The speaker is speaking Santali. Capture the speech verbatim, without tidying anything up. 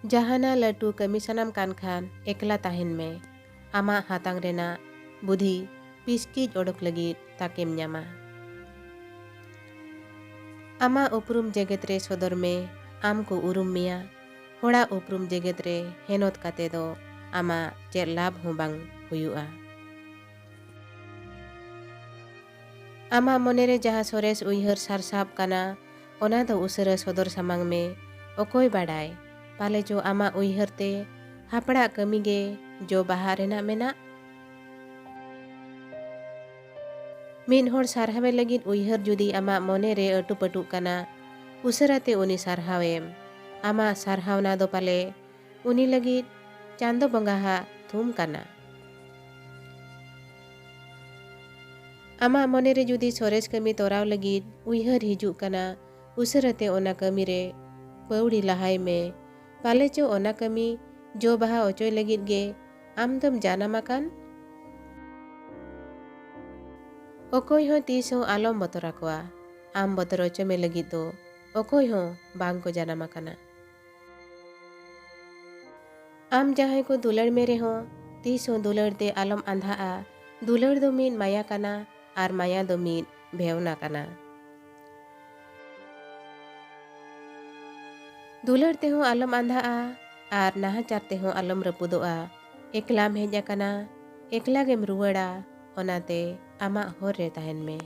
ᱡᱟᱦᱟᱱᱟ ᱞᱟᱹᱴᱩ ᱠᱟᱹᱢᱤ ᱥᱟᱱᱟᱢ ᱠᱟᱱ ᱠᱷᱟᱱ ᱮᱠᱞᱟ ᱛᱟᱦᱮᱱ ᱢᱮ᱾ ᱟᱢᱟᱜ ᱦᱟᱛᱟᱝ ᱨᱮᱱᱟᱜ ᱵᱩᱫᱷᱤ ᱯᱤᱥᱠᱤᱡ ᱚᱰᱚᱠ ᱞᱟᱹᱜᱤᱫ ᱛᱟᱠᱮᱢ ᱧᱟᱢᱟ᱾ ᱟᱢᱟᱜ ᱩᱯᱨᱩᱢ ᱡᱮᱜᱮᱛ ᱨᱮ ᱥᱚᱫᱚᱨ ᱢᱮ, ᱟᱢ ᱠᱚ ᱩᱨᱩᱢ ᱢᱮᱭᱟ᱾ ᱦᱚᱲᱟᱜ ᱩᱯᱨᱩᱢ ᱡᱮᱜᱮᱛ ᱨᱮ ᱦᱮᱱᱚᱛ ᱠᱟᱛᱮ ᱫᱚ ᱟᱢᱟᱜ ᱪᱮᱫ ᱞᱟᱵᱷ ᱦᱚᱸ ᱵᱟᱝ ᱦᱩᱭᱩᱜᱼᱟ᱾ ᱟᱢᱟᱜ ᱢᱚᱱᱮᱨᱮ ᱡᱟᱦᱟᱸ ᱥᱚᱨᱮᱥ ᱩᱭᱦᱟᱹᱨ ᱥᱟᱨᱥᱟᱵ ᱠᱟᱱᱟ, ᱚᱱᱟ ᱫᱚ ᱩᱥᱟᱹᱨᱟ ᱥᱚᱫᱚᱨ ᱥᱟᱢᱟᱝ ᱢᱮ᱾ ᱚᱠᱚᱭ ᱵᱟᱰᱟᱭ, ᱯᱟᱞᱮ ᱪᱚ ᱟᱢᱟᱜ ᱩᱭᱦᱟᱹᱨ ᱛᱮ ᱦᱟᱯᱲᱟᱜ ᱠᱟᱹᱢᱤ ᱜᱮ ᱡᱚ ᱵᱟᱦᱟ ᱨᱮᱱᱟᱜ ᱢᱮᱱᱟᱜ᱾ ᱢᱤᱫ ᱦᱚᱲ ᱥᱟᱨᱦᱟᱣᱮ ᱞᱟᱹᱜᱤᱫ ᱩᱭᱦᱟᱹᱨ ᱡᱩᱫᱤ ᱟᱢᱟᱜ ᱢᱚᱱᱮ ᱨᱮ ᱟᱹᱴᱩᱯᱟᱹᱴᱩᱜ ᱠᱟᱱᱟ, ᱩᱥᱟᱹᱨᱟ ᱛᱮ ᱩᱱᱤ ᱥᱟᱨᱦᱟᱣᱮᱢ᱾ ᱟᱢᱟᱜ ᱥᱟᱨᱦᱟᱣᱱᱟ ᱫᱚ ᱯᱟᱞᱮ ᱩᱱᱤ ᱞᱟᱹᱜᱤᱫ ᱪᱟᱸᱫᱚ ᱵᱚᱸᱜᱟ ᱦᱟᱜ ᱛᱷᱩᱢ ᱠᱟᱱᱟ᱾ ᱟᱢᱟᱜ ᱢᱚᱱᱮ ᱨᱮ ᱡᱩᱫᱤ ᱥᱚᱨᱮᱥ ᱠᱟᱹᱢᱤ ᱛᱚᱨᱟᱣ ᱞᱟᱹᱜᱤᱫ ᱩᱭᱦᱟᱹᱨ ᱦᱤᱡᱩᱜ ᱠᱟᱱᱟ, ᱩᱥᱟᱹᱨᱟ ᱛᱮ ᱚᱱᱟ ᱠᱟᱹᱢᱤ ᱨᱮ ᱯᱟᱹᱣᱲᱤ ᱞᱟᱦᱟᱭ ᱢᱮ᱾ ᱯᱟᱞᱮ ᱪᱚ ᱚᱱᱟ ᱠᱟᱹᱢᱤ ᱡᱚ ᱵᱟᱦᱟ ᱚᱪᱚᱭ ᱞᱟᱹᱜᱤᱫ ᱜᱮ ᱟᱢ ᱫᱚᱢ ᱡᱟᱱᱟᱢ ᱟᱠᱟᱱ᱾ ᱚᱠᱚᱭ ᱦᱚᱸ ᱛᱤᱥ ᱦᱚᱸ ᱟᱞᱚᱢ ᱵᱚᱛᱚᱨ ᱟᱠᱚᱣᱟ᱾ ᱟᱢ ᱵᱚᱛᱚᱨ ᱚᱪᱚ ᱢᱮ ᱞᱟᱹᱜᱤᱫ ᱫᱚ ᱚᱠᱚᱭ ᱦᱚᱸ ᱵᱟᱝ ᱠᱚ ᱡᱟᱱᱟᱢ ᱟᱠᱟᱱᱟ᱾ ᱟᱢ ᱡᱟᱦᱟᱸᱭ ᱠᱚ ᱫᱩᱞᱟᱹᱲ ᱢᱮ ᱨᱮᱦᱚᱸ, ᱛᱤᱥ ᱦᱚᱸ ᱫᱩᱞᱟᱹᱲ ᱛᱮ ᱟᱞᱚᱢ ᱟᱸᱫᱷᱟᱜᱼᱟ᱾ ᱫᱩᱞᱟᱹᱲ ᱫᱚ ᱢᱤᱫ ᱢᱟᱭᱟ ᱠᱟᱱᱟ ᱟᱨ ᱢᱟᱭᱟ ᱫᱚ ᱢᱤᱫ ᱵᱷᱮᱣᱱᱟ ᱠᱟᱱᱟ᱾ ᱫᱩᱞᱟᱹᱲ ᱛᱮᱦᱚᱸ ᱟᱞᱚᱢ ᱟᱸᱫᱷᱟᱜᱼᱟ ᱟᱨ ᱱᱟᱦᱟᱪᱟᱨ ᱛᱮᱦᱚᱸ ᱟᱞᱚᱢ ᱨᱟᱹᱯᱩᱫᱚᱜᱼᱟ᱾ ᱮᱠᱞᱟᱢ ᱦᱮᱡ ᱟᱠᱟᱱᱟ, ᱮᱠᱞᱟ ᱜᱮᱢ ᱨᱩᱣᱟᱹᱲᱟ, ᱚᱱᱟᱛᱮ ᱟᱢᱟᱜ ᱦᱚᱨ ᱨᱮ ᱛᱟᱦᱮᱱ ᱢᱮ᱾